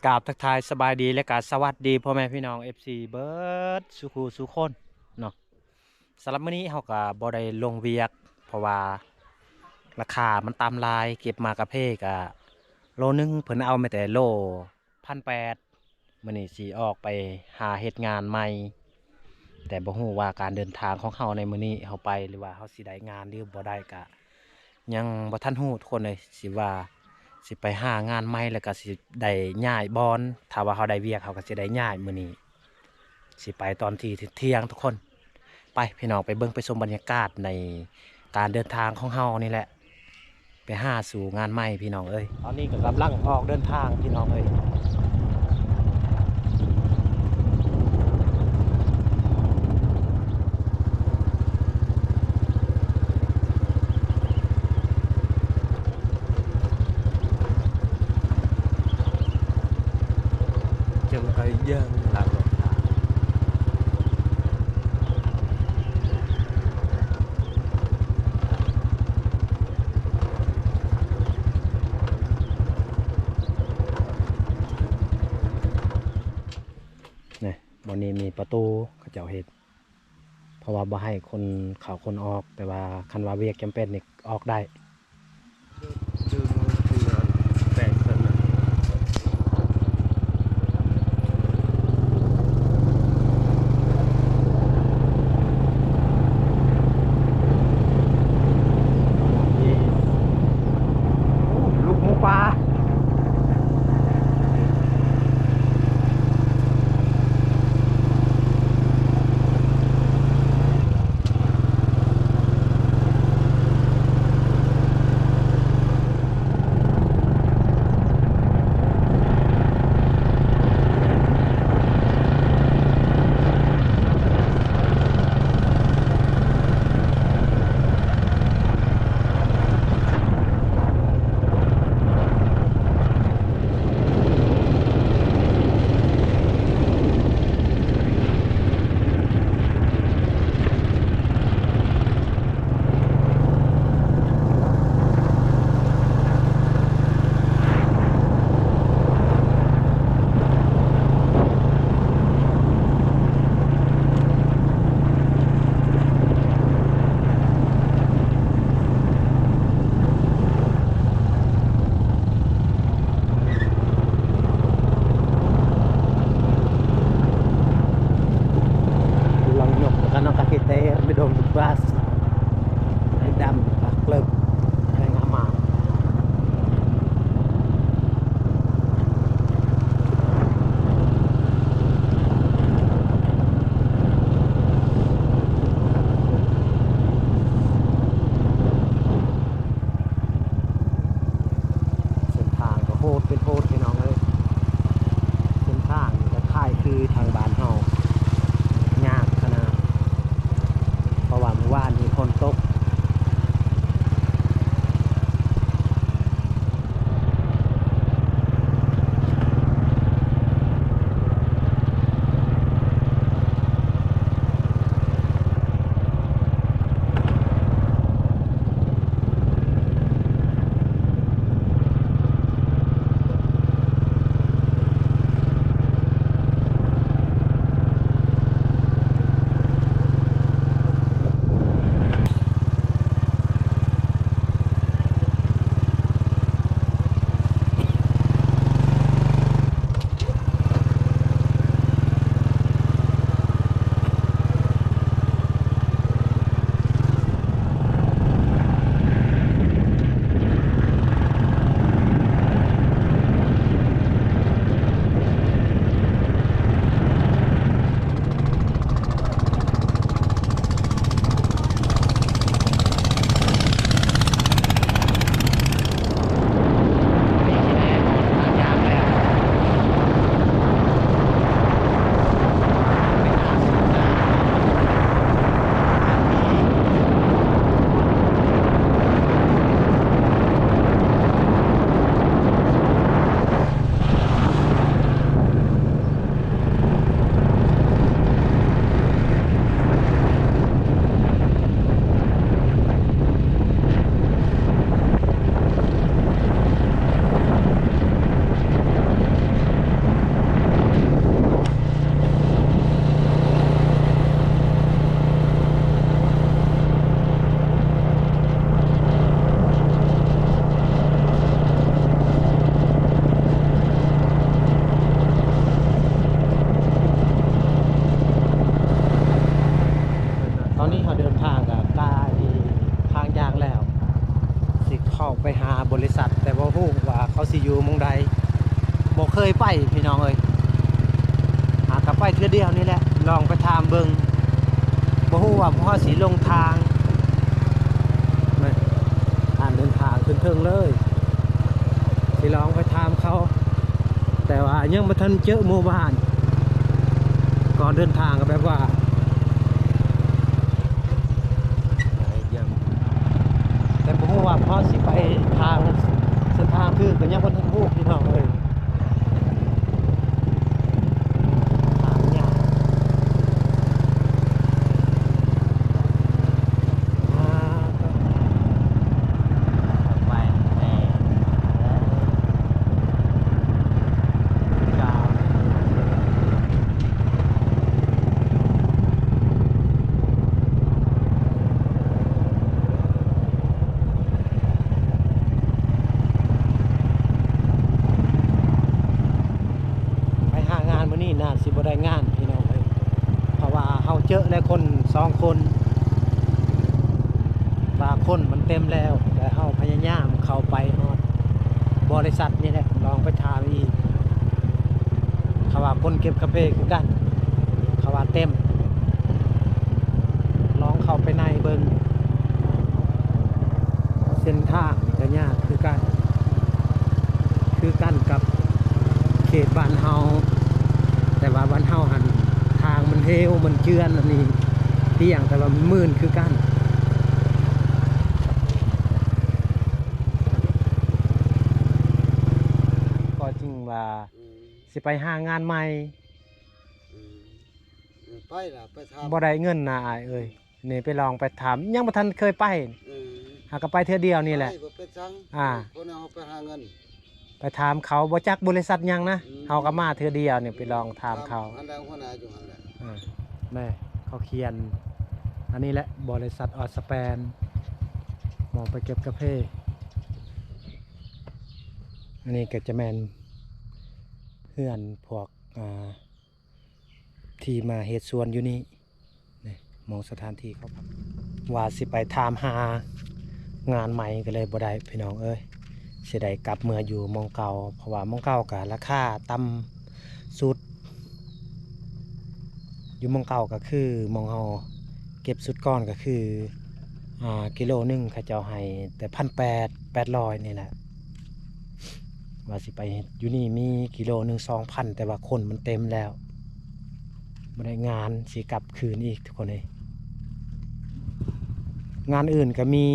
ກາບທັກທາຍສະບາຍດີ ແລະກະສະຫວັດດີພໍ່ແມ່ພີ່ນ້ອງ ເອັຟຊີ ເບິດສູ່ຄູ່ສູ່ຄົນເນາະ. ສຳລັບມື້ນີ້ເຮົາກະບໍ່ໄດ້ລົງວຽກ ເພາະວ່າລາຄາມັນຕ່ຳຫຼາຍ ເກັບມາກະເພກະໂລໜຶ່ງ ເພິ່ນເອົາແມ້ແຕ່ໂລພັນແປດ. ມື້ນີ້ຊິອອກໄປຫາເຮັດງານໃໝ່ ແຕ່ບໍ່ຮູ້ວ່າການເດີນທາງຂອງເຮົາໃນມື້ນີ້ ເຮົາໄປ ຫຼືວ່າເຮົາຊິໄດ້ງານ ຫຼືບໍ່ໄດ້ ກະຍັງບໍ່ທັນຮູ້ທຸກຄົນເອີຍ ຊິວ່າຊິໄປຫາງານໃໝ່ ແລ້ວກະຊິໄດ້ຍ້າຍບ່ອນ. ຖ້າວ່າເຮົາໄດ້ວຽກ ເຮົາກະຊິໄດ້ຍ້າຍມື້ນີ້ ຊິໄປຕອນທີ່ທ່ຽງທຸກຄົນ. ໄປພີ່ນ້ອງ ໄປເບິ່ງໄປຊົມບັນຍາກາດໃນການເດີນທາງຂອງເຮົານີ້ແຫຼະ ໄປຫາສູ່ງານໃໝ່ພີ່ນ້ອງເອີຍ. ຕອນນີ້ກະກຳລັງອອກເດີນທາງພີ່ນ້ອງເອີຍ. ຈັ່ງໄປຢ່າງຫຼັງລົດທາງ. ນີ້ ບ່ອນນີ້ມີປະຕູເຂົາເຈົ້າເຮັດ ເພາະວ່າບໍ່ໃຫ້ຄົນເຂົ້າຄົນອອກ ແຕ່ວ່າຄັນວ່າວຽກຈຳເປັນນີ້ອອກໄດ້. ລູກໝູປ່າ. ເສັ້ນທາງກະໂຫດເປັນໂຫດພີ່ນ້ອງເອີຍ. ເສັ້ນທາງນີ້ກະຄ້າຍຄືທາງບ້ານເຮົາ ຍາກຂະໜາດ ເພາະວ່າມື້ວານນີ້ຝົນຕົກ. ເ ຊິຢູ່ໝ່ອງໃດ ບໍ່ເຄີຍໄປພີ່ນ້ອງເອີຍ. ຫາກໍໄປເທື່ອດຽວນີ້ແຫຼະ ລອງໄປຖາມເບິ່ງ. ບໍ່ຮູ້ວ່າພວກເຮົາຊິລົງທາງ ແມ່ນ ການເດີນທາງຂຶ້ນເທິງເລີຍ ຊິລອງໄປຖາມເຂົາ ແຕ່ວ່າຍັງບໍ່ທັນເຈີໝູ່ບ້ານ. ກ່ອນເດີນທາງກໍແບບວ່າ ແຕ່ບໍ່ຮູ້ວ່າພໍຊິໄປທາງ ເສັ້ນທາງຖືກກໍຍັງບໍ່ທັນຮູ້ພີ່ນ້ອງເອີຍ. ທາງຍາກ ໄປແນ່ ໄປຫາງານມື້ນີ້ໜ້າຊິບໍ່ໄດ້ງານພີ່ນ້ອງເອີຍ ເພາະວ່າເຮົາເຈີແຕ່ຄົນສອງຄົນ ວ່າຄົນມັນເຕັມແລ້ວ ແລະເຮົາພະຍາຍາມເຂົ້າໄປຮອດບໍລິສັດນີ້ແຫຼະ ລອງໄປຖາມອີກ. ເຂົາວ່າຄົນເກັບກາເຟຄືກັນ ເຂົາວ່າເຕັມ ລອງເຂົ້າໄປໃນເບິ່ງ. ເສັ້ນທາງນີ້ກໍຍາກຄືກັນ ຄືກັນກັບເຂດບ້ານເຮົາ ແຕ່ວ່າບ້ານເຮົາຫັ້ນທາງມັນເຫວ ມັນເຈື່ອນ ອັນນີ້ປ່ຽງ ແຕ່ວ່າມັນມື່ນຄືກັນ. ກໍຈຶ່ງວ່າ ອືມ ຊິໄປຫາງານໃໝ່ ອືມ ເອີ ໄປລະ ໄປຖາມ ບໍ່ໄດ້ເງິນນະອ້າຍເອີຍ. ນີ້ໄປລອງໄປຖາມ ຍັງບໍ່ທັນເຄີຍໄປ ເອີ ຫາກໍໄປເທື່ອດຽວນີ້ແຫຼະ ໄປບໍ່ເປັນຫຍັງ ອ່າ ຄົນເຮົາໄປຫາເງິນ ໄປຖາມເຂົາ ບໍ່ຈັກບໍລິສັດຫຍັງນະ ອືມ ເຮົາກໍມາເທື່ອດຽວນີ້ ໄປລອງຖາມເຂົາ ຖາມຫັ້ນແຫຼະ ຫົວໜ້າຢູ່ຫັ້ນແຫຼະ ອ່າ ແມ່ ເຂົາຂຽນ ອັນນີ້ແຫຼະ ບໍລິສັດອອດສະແປນ ໝ່ອງໄປເກັບກາເຟ. ອັນນີ້ກໍຈະແມ່ນເຮືອນພວກ ອ່າ ທີ່ມາເຮັດສວນຢູ່ນີ້ ນີ້ ໝ່ອງສະຖານທີ່ເຂົາພັກ ວ່າຊິໄປຖາມຫາງານໃໝ່ກໍເລີຍບໍ່ໄດ້ພີ່ນ້ອງເອີຍ ຊິໄດ້ກັບເມືອຢູ່ໝ່ອງເກົ່າ ເພາະວ່າໝ່ອງເກົ່າກໍລາຄາຕ່ຳສຸດ ຢູ່ໝ່ອງເກົ່າກໍຄືໝ່ອງເຮົາເກັບຊຸດກ່ອນກໍຄື ອ່າ ກິໂລໜຶ່ງເຂົາເຈົ້າໃຫ້ແຕ່ພັນແປດ ແປດຮ້ອຍນີ້ແຫຼະ ວ່າຊິໄປເຮັດຢູ່ນີ້ມີກິໂລໜຶ່ງສອງພັນ ແຕ່ວ່າຄົນມັນເຕັມແລ້ວ ບໍ່ໄດ້ງານ ຊິກັບຄືນອີກທຸກຄົນເອີຍ. ງານອື່ນກໍມີ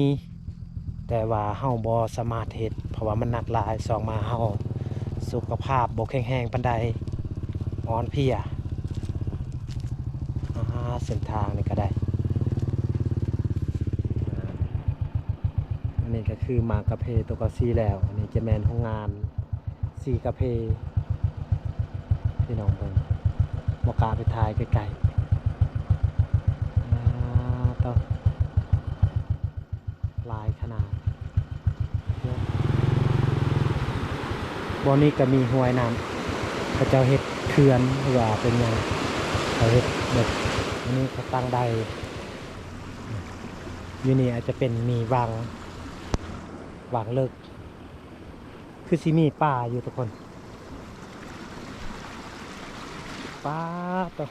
ແຕ່ວ່າເຮົາບໍ່ສາມາດເຮັດ ເພາະວ່າມັນໜັກຫຼາຍ ສອງມາເຮົາສຸຂະພາບບໍ່ແຂງແຮງປານໃດ ອ່ອນເພຍ. ອ່າ ເສັ້ນທາງນີ້ກໍໄດ້ ອັນນີ້ກໍຄືໝາກກາເຟໂຕເກົ່າສີແລ້ວ ອັນນີ້ຈະແມ່ນໂຮງງານສີກາເຟ ພີ່ນ້ອງເບິ່ງ ບໍ່ກ້າໄປຖ່າຍໃກ້ໆ ອ່າ ໂຕ ຫຼາຍຂະໜາດ. ບ່ອນນີ້ກໍມີຫ້ວຍນ້ຳ ເຂົາເຈົ້າເຮັດເຂື່ອນ ຫຼືວ່າເປັນຫຍັງ ເຂົາເຮັດແບບ ອັນນີ້ເຂົາຕັ້ງໄດ ຢູ່ນີ້ອາດຈະເປັນມີວັງ ວັງເລິກ ຄືຊິມີປ່າຢູ່ທຸກຄົນ ປາດໂຕ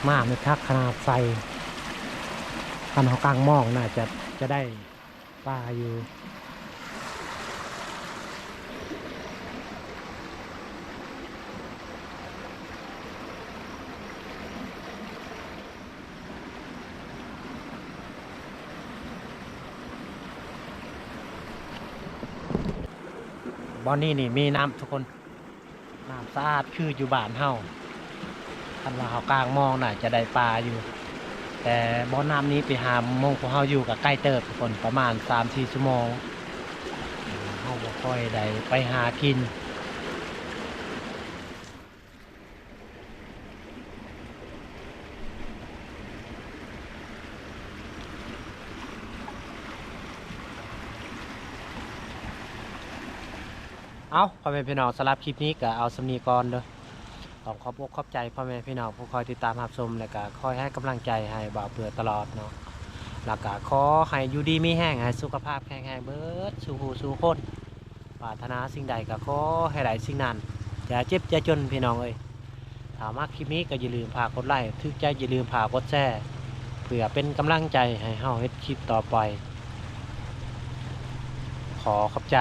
ມາແມ່ນຄັກຂະໜາດໃສ່ ຄັນເຮົາກາງມອງໜ້າຈະ ຈະໄດ້ປາຢູ່. ບ່ອນນີ້ນີ້ມີນ້ຳທຸກຄົນ ນ້ຳສະອາດຄືຢູ່ບ້ານເຮົາ ຄັນວ່າເຮົາກາງມອງໜ້າຈະໄດ້ປາຢູ່ ແຕ່ບ່ອນນ້ຳນີ້ໄປຫາໝ່ອງພວກເຮົາຢູ່ກໍໄກເຕີບທຸກຄົນ ປະມານສາມສີ່ຊົ່ວໂມງ ເຮົາບໍ່ຄ່ອຍໄດ້ໄປຫາກິນ. ເອົ້າ ພໍ່ແມ່ພີ່ນ້ອງ ສຳລັບຄລິບນີ້ກໍເອົາສ່ຳນີ້ກ່ອນເດີ້. ຕ້ອງຂອບອົກຂອບໃຈພໍ່ແມ່ພີ່ນ້ອງຜູ້ຄອຍຕິດຕາມຮັບຊົມ ແລະກໍຄອຍໃຫ້ກຳລັງໃຈໃຫ້ບ່າວເປືອຕະຫຼອດເນາະ. ແລ້ວກະຂໍໃຫ້ຢູ່ດີມີແຮງ ໃຫ້ສຸຂະພາບແຂງແຮງເບິດສູ່ຜູ້ສູ່ຄົນ ປາດຖະໜາສິ່ງໃດກໍຂໍໃຫ້ໄດ້ສິ່ງນັ້ນ ຢ່າເຈັບຢ່າຈົນພີ່ນ້ອງເອີຍ. ຖ້າມັກຄລິບນີ້ກໍຢ່າລືມຝາກກົດໄລ້ ຖືກໃຈຢ່າລືມຝາກກົດແຊ ເພື່ອເປັນກຳລັງໃຈໃຫ້ເຮົາເຮັດຄລິບຕໍ່ໄປ. ຂໍຂອບໃຈ.